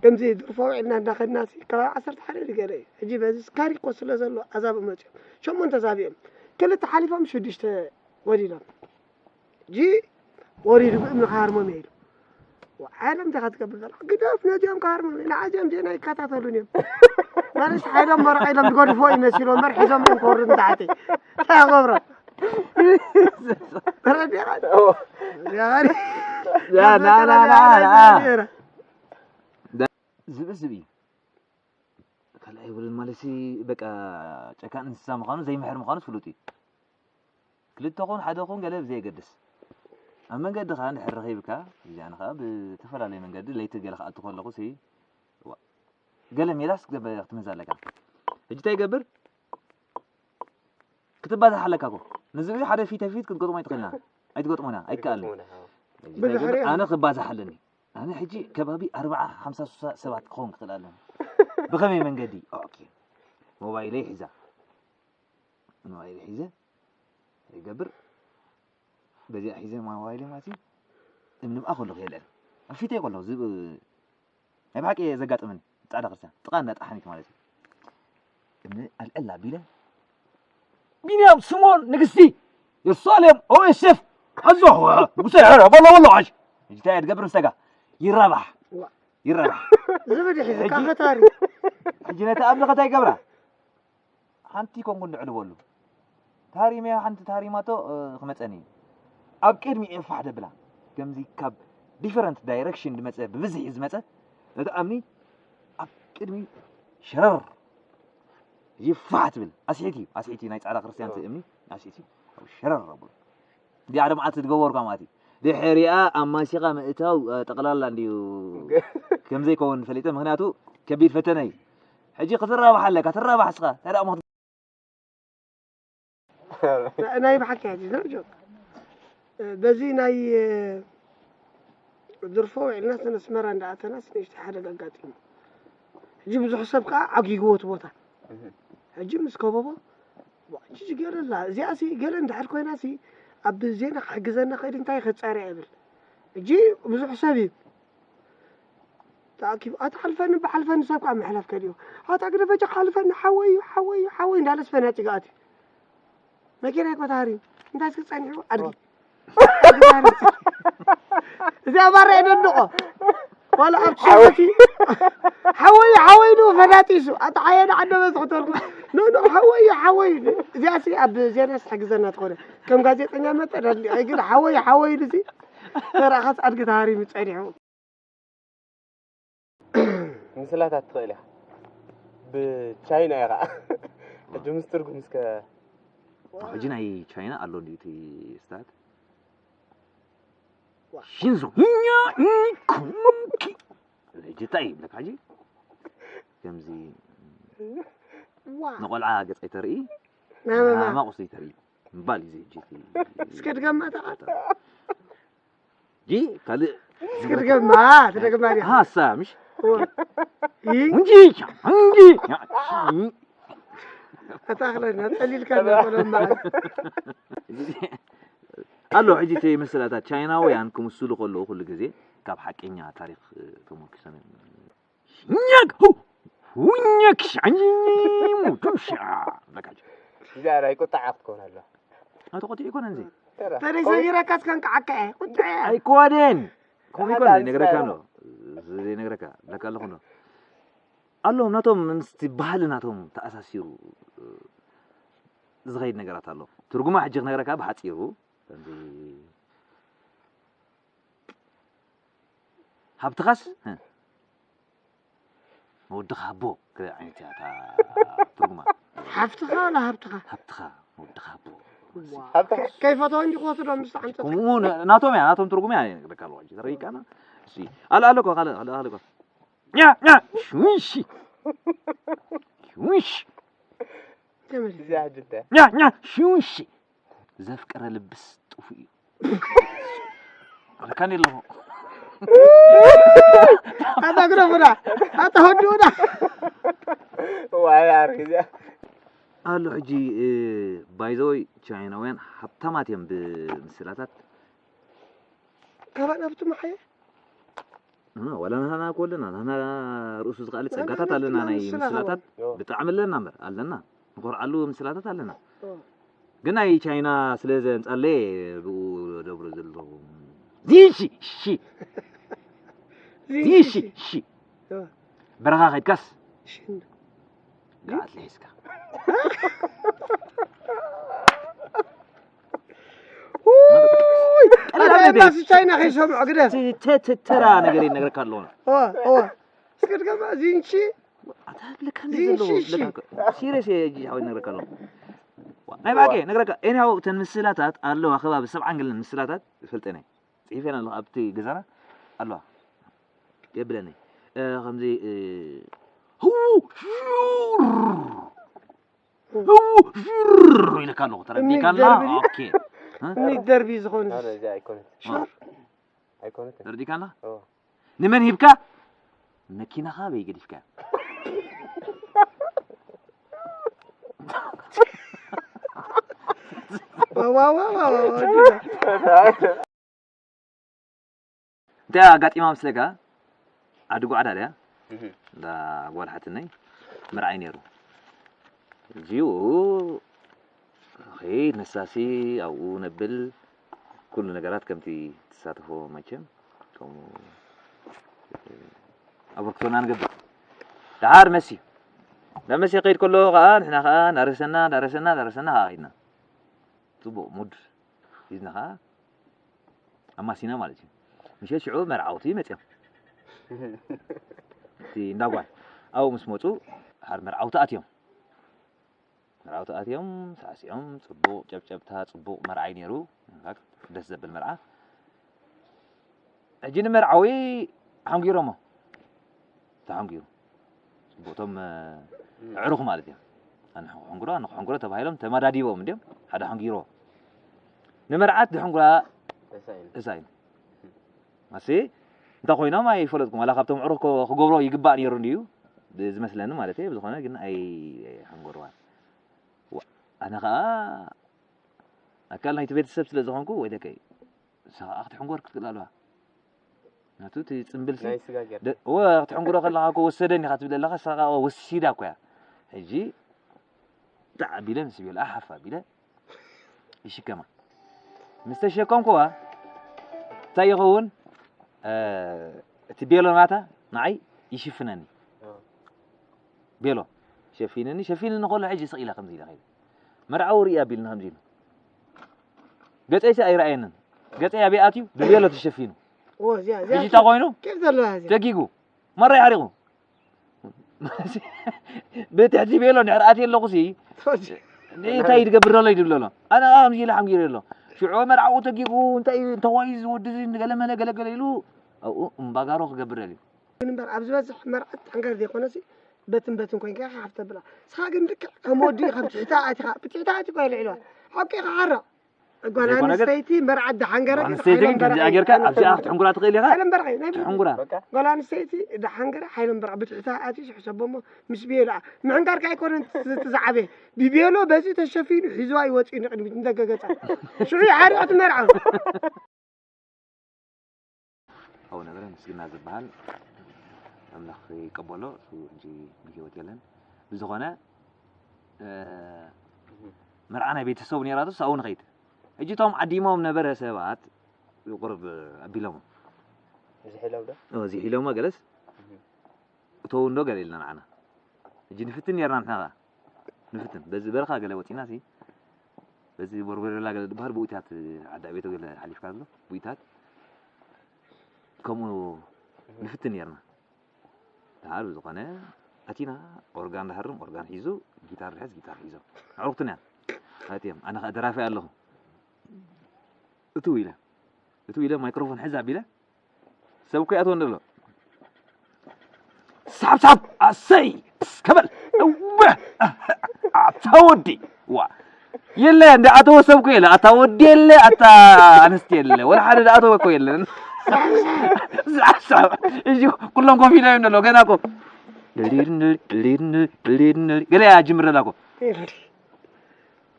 ከምዚ ድርፎ ውዒልና እንዳኸድናሲ ከባቢ ዓሰርተ ሓደ ድገለ እዩ። ሕጂ በዚ ስካሪ እኮ ስለ ዘሎ ኣዛብእ መፅዮም ሸሞንተ ዛቢኦም ክልተ ሓሊፎም ሽዱሽተ ጎዲሎም። ሕጂ ወሪዱ ብእምኒ ክሃርሞም እየ ኢሉ። ዓለም እንታይ ክትገብር ዘላ ግደፍ ነዚኦም ክሃርሞም እየ። ንዓዚኦም ዜና ይከታተሉን እዮም። ማለት ሓይሎም መርዓ ኢሎም ዝገድፎ ይመስል ወንበር ሒዞም እዮም ክወርዱ ንታሕቲ። እንታይ ክገብሮ? ተረዲኻ? ያ ና ና ና ና ዝብኢ ዝብኢ ካልእ ኣይብልን ማለት ሲ በቃ ጨካን እንስሳ ምዃኑ ዘይምሕር ምዃኑ ፍሉጥ እዩ። ክልተ ኹን ሓደ ኹን ገለ ብዘየገድስ ኣብ መንገዲ ኸዓ እንድሕር ረኺብካ እዚኣን ኸዓ ብተፈላለየ መንገዲ ለይቲ ገለ ክኣቱ ከለኹ ሲ ዋ- ገለ ሜላስ ክትመዝ ኣለካ። ሕጂ እንታይ ይገብር? ክትባዛሕ ኣለካ እኮ። ንዝብኢ ሓደ ፊተ ፊት ክትገጥሞ ኣይትኽእልና። ኣይትገጥሞና፣ ኣይከኣልን። ኣነ ክባዛሕ ኣለኒ። ኣነ ሕጂ ከባቢ ኣርብዓ ሓምሳ ሱሳ ሰባት ክኸውን ክኽእል ኣለኒ። ብኸመይ መንገዲ? ኦኬ። ሞባይለይ ሒዛ። ሞባይለይ ሒዘ ይገብር። በዚኣ ሒዘ ሞባይለይ ማለት እዩ። እምኒ ብኣ ከለኹ የለን። ኣብ ፊተይ ከለኹ ዝብ ናይ ብሓቂ እየ ዘጋጥመኒ ጻዕዳ ክርስትያን ጥቓ እንዳ ጠሓኒት ማለት እዩ። እምኒ ኣልዕል ኣቢለ ቢንያም ስምኦን ንግስቲ የሳሌም ኦኤስኤፍ ኣዞ ንጉሰ በሎ በሎ ዓሽ ሕጂ እንታይ እየ ትገብር ምስተጋ ይራባሕ ይራባሕ ዝብል ይሒዝካ ሕጂ- ፈታሪ ሕጂ ነቲ ኣብ ለኸታይ ገብራ ሓንቲ ኮንኩ እንድዕልበሉ ታሪመያ ሓንቲ ታሪማቶ ክመፀኒ እዩ ኣብ ቅድሚ እየ ፋሕ ደብላ ከምዚ ካብ ዲፈረንት ዳይረክሽን ዝመፀ ብብዝሒ ዝመፀ ነቲ ኣምኒ ኣብ ቅድሚ ሸረር ይፋሕ ትብል ኣስሒት እዩ ኣስሒት እዩ ናይ ፃዕዳ ክርስትያን እቲ እምኒ ኣስሒት እዩ ሸረር ኣብሉ እዚኣ ድማ ኣቲ ትገበርኳ ማለት እዩ ድሕሪኣ ኣብ ማሲኻ ምእታው ጠቕላላ እንድዩ ከምዘይከውን ፈሊጠ ምክንያቱ ከቢድ ፈተነ እዩ ሕጂ ክትራባሕ ኣለካ ትራባሕ ስኻ እንታይ ደኣ ናይ ብሓቂ ሕጂ ዘርጆ በዚ ናይ ድርፎ ውዒልና ስነ ኣስመራ እንዳኣተናስ ንእሽተይ ሓደጋ ኣጋጢሙ ሕጂ ብዙሕ ሰብ ከዓ ዓጊግዎ እቲ ቦታ ሕጂ ምስ ከበቦ ሕጂ ገለላ እዚኣሲ ገለ እንድሕር ኮይናሲ ኣብ ዜና ክሕግዘና ክእል እንታይ ከፃርያ ይብል ሕጂ ብዙሕ ሰብ እዩ ተኣኪቡ ኣታ ሓልፈኒ ብሓልፈኒ ሰብ ከዓ ምሕላፍ ከድዮ ኣታ ግደፈ ጨካ ሓልፈኒ ሓወይ ሓወይ ሓወይ እንዳለስ ፈናጭ ገኣት እዩ መኪና ይኮ ተሃርዩ እንታይ እስኪ ፀኒሑ ኣድጊ እዚኣ ማራ የደንቆ ዋላ ኣብ ሸወቲ ሓወይ ሓወይ ዶ ፈናጢሱ ኣታ ሓየና ዓደበ ዝክተልኩ ኖ ኖ ሓወይ ሓወይ እዚኣሲ ኣብ ዜና ስሕግዘና ትኾነ ከም ጋዜጠኛ መጠን ኣድሊ ግን ሓወይ ሓወይ ኢሉሲ ተራእኻስ ኣድጊ ተሃሪሙ ጸኒሑ ምስላታት ትኽእል ኢኻ ብቻይና ኢኻ ሕጂ ምስ ትርጉም እስከ ሕጂ ናይ ቻይና ኣሎ እንዲ እቲ ስታት ሽንዞ ኛ ኩኪ ሕጂ እንታይ ይብለካ ሕጂ ከምዚ ንቆልዓ ገፅ ኣይተርኢ ማማቁስ ኣይተርኢ ምባል እዩ ሕጂ እስከ ድገማ ተዓል ጂ ካልእ እስከ ድገማ ትደግማ ዲኻ ሃሳ ምሽ ይ እንጂ እንጂ ኣታኽለና ጠሊልካ ቆለማ ኣሎ ሕጂ እቲ ምስላታት ቻይናውያን ክምስሉ ከለዉ ኩሉ ግዜ ካብ ሓቀኛ ታሪክ ተመርኪሶም እዮም ኛግ ሁኛክ ሻሙቱሻ በቃ እዚኣ ናይ ቁጣዓ ክትከውን ኣለዋ ኣቶ ቆጢ ይኮነ እንዚ ተደይ ሰጊረካ እስከንቀዓካ እየ ቁጥዐ ኣይኮነን ከምኡ ይኮነ ይነግረካ ኣሎ ዘይነግረካ ለካ ኣለኹ ኣሎ ኣለዎም ናቶም ምስቲ ባህሊ ናቶም ተኣሳሲሩ ዝኸይድ ነገራት ኣሎ ትርጉማ ሕጂ ክነግረካ ብሓፂሩ ከምዚ ሃብትኻስ መወድኻ ሃቦ ክብል ዓይነት እያ እታ ትርጉማ ሓፍትኻ ወላ ሃብትኻ ሃብትኻ መወድኻ ሃቦ ከይፈተወ እንዲ ክወስዶ ምስ ተዓንተ ከምኡ ን- ናቶም እያ ናቶም ትርጉም እያ ክብለካ ኣለኹ ሕጂ ተረዲእካና እሺ ኣለ ኣለኮ ካልእ ኣለ ኣለኮ ኛ ኛ ሽውንሺ ሽውንሺ ተመልስ እዚኣ ሕጂ እንታይ ኛ ኛ ሽውንሺ ዘፍቀረ ልብስ ጥፉእ እዩ ኣልካኒ ኣለኹ ኣታ ግረፉና ኣታ ወድኡና ዋይ ኣርክ እዚኣ ኣሎ ሕጂ ባይዘወይ ቻይናውያን ሃብታማት እዮም ብምስላታት ካባና ብትምሓየ እ፣ ዋላ ንሕና እኮ ኣለና፣ ንሕና ርእሱ ዝኸኣለ ጸጋታት ኣለና፣ ናይ ምስላታት ብጣዕሚ ኣለና እምበር፣ ኣለና። ንኾርዓሉ ምስላታት ኣለና። እ። ግን ናይ ቻይና ስለ ዘንጻለየ ብኡ ደብሮ ዘለኹ። ዚንሺ፣ ሺ። ዚንሺ፣ ሺ። እ። በረኻ ከድካስ? ሽን። ጋት ሒዝካ። ውይ! ቀላል ኣታ ነገር። ኤምባሲ ቻይና ከይሰምዖ ግደፍ። ተ-፣ ተ-፣ ተ-፣ ተራ ነገር ይነግረካ ኣለኹ። እዋ፣ እዋ። እስኪ ድገማ፣ ዚንቺ። ኣታ ብለካ እንደ ዚንቺ፣ ዘለዎ፣ ሺ። ብለካ እኮ። ሲሪየስ እየ፣ እጂ ሓወይ፣ ይነግረካ ኣለኹ። ዋ፣ ናይ ብሓቂ፣ ይነግረካ። ኤኒሃው፣ እተን ምስላታት ኣለዋ፣ ከባቢ ሰብዓን ገለን ምስላታት ይፈልጠን እየ። ጽሒፈን ኣለኹ፣ ኣብቲ ገዛና ኣለዋ። የብለኒ። እ፣ ከምዚ፣ እ፣ ህው፣ ሹር። ህው፣ ሹር ኢለካ ኣለኹ። እምኒ ተረዲእካና? ደርቢ ድዩ? ኦኬ። እ? እምኒ ደርቢ ዝኾነ። ኖ፣ ኖ፣ እዚ ኣይኮነትን። ሹር። ኣይኮነትን። ተረዲእካና? ኦ። ንመን ሂብካ? መኪናኻ በይ ገዲፍካ? ዋ፣ ዋ፣ ዋ፣ ዋ፣ ዋ፣ ዋ። እንታይ ኣጋጢማ መስለካ? ዓዲ ጓዕዳ ድያ? እህ። እንዳ ጓል ሓትነይ መርዓይ ነይሩ። እዚኡ ኸይድ ነሳሲ ኣብኡ ነብል ኩሉ ነገራት ከምቲ ትሳተፎ መቸም ከምኡ ኣበርክቶና ንገብር። ደሓር መሲ። ናብ መሲ ከይድ ከሎ ኸዓ ንሕና ኸዓ ናረሰና፣ ናረሰና፣ ናረሰና ኸዓ ኸይድና። ጽቡቕ ሙድ ሒዝና ኸዓ ኣማሲና ማለት እዩ። ምሸት ሽዑ መርዓውቲ መጽዮም። እቲ እንዳ ጓል ኣብኡ ምስ መጹ፣ ደሓር መርዓውቲ ኣትዮም። መርዓውቲ ኣትዮም፣ ሳዕሲዖም፣ ጽቡቕ ጨብጨብታ፣ ጽቡቕ መርዓይ ነይሩ። ደስ ዘብል መርዓ። ሕጂ ንመርዓዊ ሓንጊሮሞ። ተሓንጊሩ። ጽቡቕ፣ እቶም፣ እ፣ እም። ኣዕሩኽ ማለት እዮም። ኣነ ክሕንግሮ፣ ኣነ ክሕንግሮ ተባሂሎም ተመዳዲቦም እንድዮም። ሓደ ሓንጊሮ። ንመርዓት ዝሕንግራ ተሳኢሉ። ተሳኢሉ። ማሲ፣ እንታይ ኮይኖም ኣይፈለጥኩም። ዋላ ካብቶም ኣዕሩኽ ኮ-፣ ክገብሮ ይግባእ ነይሩ እንድዩ፣ ብ-፣ ዝመስለኒ ማለት እየ። ብዝኾነ ግን ኣይ-፣ ኣይሓንገርዋን። ዋ-፣ ኣነ ኸኣ ኣካል ናይቲ ቤተሰብ ስለ ዝኾንኩ፣ ወይ ደቀይ፣ ንሳ ኸኣ ክትሕንጎር ክትክእል ኣለዋ። ናቱ እቲ ጽምብልሲ ናይ ስጋ ጌርካ። ደ-፣ እወ፣ ክትሕንጉሮ ከለኻ እኮ ወሰደኒ ኢኻ ትብል ኣለኻ፣ ንሳ ኸኣ ወሲዳ እኮ እያ። ሕጂ፣ ጣዕ ኣቢለ ምስ ቤልኣ ሓፍ ኣቢለ ይሽከማ። ምስ ተሸከምኩዋ፣ እንታይ ይኸውን? እ፣ እቲ ቤሎ ናታ ንዓይ ይሽፍነኒ። እ። ቤሎ ሸፊንኒ፣ ሸፊንኒ ከሎ ሕጂ ስቕ ኢለ ከምዚ ኢለ ኸይደ። መርዓዊ ርኢ ኣቢልኒ ከምዚ ኢሉ። ገጸይሲ ኣይረኣየንን። ገጸይ ኣበይ ኣትዩ? ብቤሎ ተሸፊኑ። እዎ፣ እዚኣ፣ እዚኣ ሕጂ እንታይ ኮይኑ? ኬፍ ዘለዋ እዚኣ። ተጊጉ። መራ ይሓሪቑ። ብትሕቲ ቤሎ እንድሕር ኣትየ ኣለኹሲ፣ ተወጂ። እንታይ ይገብር ዘሎ ይድብሎ ኣሎ። ኣነ ኸዓ ከምዚ ኢለ ሓንጊረ ኣሎ። ሽዑ መርዓኡ ተጊጉ፣ እንታይ እዩ፣ እንተዋይ እዚ ወዲ እዚ ገለመለ ገለገለ ኢሉ፣ ኣብኡ እምባጋሮ ክገብር ደልዩ። ግን እምበር ኣብ ዝበዝሕ መርዓት ሓንገር ዘይኮነሲ በትን በትን ኮይንካ ኢኻ ሓፍ ተብላ። ንስኻ ግን ልክዕ ከም ወዲ ኢኻ ብትሕታ ኣቲኻ፣ ብትሕታ ኣቲኻ ኢለ ኢልዋ። ሓቂ ኢኻ ሓራቕ። ጓል ዘይኮነ ግን ኣንስተይቲ መርዓት ዝሓንገረት ጓል ኣንስተይቲ ግን ሓይሎም ከምዚኣ በርቒ ጌርካ ኣይኮነትን። ኣብዚኣ ክትሕንጉራ ትኽእል ኢኻ። ሓይሎም በርቒ ናይ ብልቢ። ትሕንጉራ። በቃ። ጓል ኣንስተይቲ ዝሓንገረ ሓይሎም በርቒ ብትሕታ ኣትዩ ሕሰቦ እሞ ምስ ቤሎ ምሕንጋርካ ኣይኮነን እቲ ዝዓበየ። ብቤሎ በዚ ተሸፊኑ ሒዝዋ ይወፅእ ንቕድሚት ንደገ ገፃ። ሽዑ ይሓርቕ እቲ መርዓ። ኣብኡ ነበረ ምስግና ዝበሃል ኣምላኽ ይቀበሎ፣ እሱ ሕጂ ብህይወት የለን። ብዝኾነ፣ እ፣ መርዓ ናይ ቤተሰቡ ነይራቶስ ኣብኡ ንኸይድ። ሕጂ እቶም ዓዲሞም ነበረ ሰባት ቁሩብ ኣቢሎሞ። እዚ ሒሎም ዶ? ኦ፣ እዚ ሒሎሞ ገለስ እህ። እተው እንዶ ገለ ኢልና ንዓና። ሕጂ ንፍትን ነርና ንሕና ኸዓ። ንፍትን። በዚ በረኻ ገለ ወጺና ሲ፣ በዚ ቦርቦሬላ ገለ ዝበሃል ብኡታት ዓዲ ኣቤቶ ገለ ሓሊፍካ ዘሎ፣ ብኡታት ከምኡ ንፍትን ነርና። ደሓር ብዝኾነ ኣቲና ኦርጋን ንሃርም፣ ኦርጋን ሒዙ፣ ጊታር ዝሕዝ፣ ጊታር ሒዞም። ኣዕሩኽትና እዮም። ኣትዮም። ኣነ ኸዓ ደራፊ ኣለኹ። እትው ኢለ፣ እትው ኢለ ማይክሮፎን ሕዝ ኣቢለ፣ ሰብ እኮ ይኣትወኒ ኣሎ። ሳብ ሳብ፣ ኣሰይ፣ እስከ በል፣ እወ፣ ኣታ ወዲ፣ ዋ፣ የለ፣ እንደ ኣተወ ሰብ እኮ የለ፣ ኣታ ወዲ የለ፣ ኣታ ኣንስቲ የለ፣ ወላ ሓደ ዝኣተወ እኮ የለን። ሳብ ሳብ፣ እዚ ኩሎም ኮፍ ኢሎም እዮም ዘለዉ፣ ገና እኮ፣ ገለ እያ ጅምር ዘላ እኮ።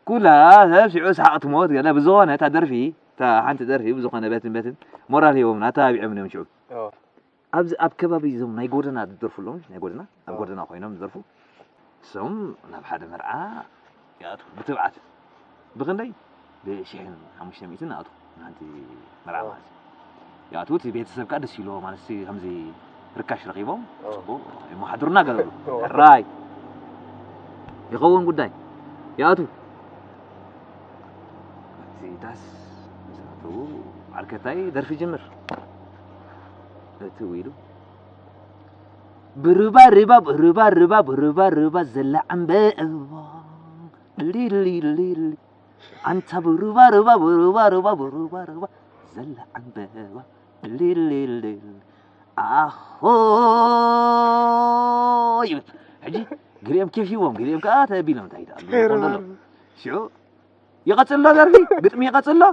ኩላ ሰብ ሽዑ ሰሓቕ ትሞት ገለ ብዝኾነ እታ ደርፊ፣ እታ ሓንቲ ደርፊ ብዝኾነ በትን በትን ሞራል ሂቦምና፣ ኣተባቢዖምና እዮም ሽዑ። ኦ። ኣብዚ ኣብ ከባቢ እዞም ናይ ጎደና ዝደርፉ ኣለዉ፣ ናይ ጎደና፣ ኣብ ጎደና ኮይኖም ዝደርፉ። እሶም ናብ ሓደ መርዓ ይኣትዉ ብትብዓት። ብኽንደይ? ብሽሕን ሓሙሽተ ሚእትን ንኣትዉ ንሓንቲ መርዓ ማለት እዩ። ይኣትዉ፣ እቲ ቤተሰብ ከኣ ደስ ይብሎ ማለት ከምዚ ርካሽ ረኺቦም ጽቡቕ የመሓድሩና ገለሉ። ሕራይ ይኸውን ጉዳይ። ይኣትዉ። እቲ ዳስ ምስ ኣተዉ ዓርከታይ ደርፊ ጅምር። እትው ኢሉ ብሩባ ሩባ ብሩባ ሩባ ብሩባ ሩባ ዘላ ዕምበባ ሊሊሊሊ ኣንታ ብሩባ ሩባ ብሩባ ሩባ ብሩባ ሩባ ዘላ ዕምበባ ሊሊሊ ኣሆ ይብል። ሕጂ ገሊኦም ኬፍ ሂቦም፣ ገሊኦም ከኣ ተቢሎም እንታይ ይደኣሉ ይኾን ዘሎ። ሽዑ ይቐጽል ዶ ደርፊ? ግጥሚ ይቐጽል ዶ?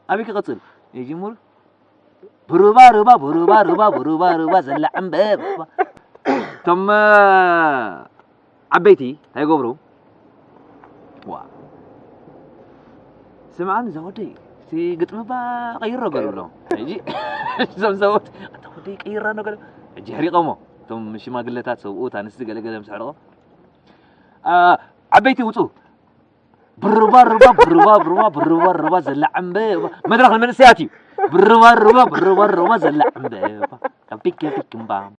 ኣበይ ክቐጽል? ይጅምሩ። ብሩባ ሩባ ብሩባ ሩባ ብሩባ ሩባ ዘላ ዕምበባ። እቶም ዓበይቲ እንታይ ይገብሩ? ዋ ስምዓኒ እዛ ወደይ እቲ ግጥሚ ባ ቀይሮ ገሉ ኣሎ። ሕጂ እዞም ሰብኡት ኣታ ወደይ ቀይራ ዶ ገለ ሕጂ ሕሪቆሞ እቶም ሽማግለታት ሰብኡት ኣንስቲ ገለገለ ምስ ሕርቆ ዓበይቲ ውፁ ብርባ ርባ ብርባ ብርባ ብርባ ርባ ዘላ ዕምበባ መድረኽ ንመንእሰያት እዩ። ብርባ ርባ ብርባ ርባ ዘላ ዕምበባ ቢክ ቢክ እምባም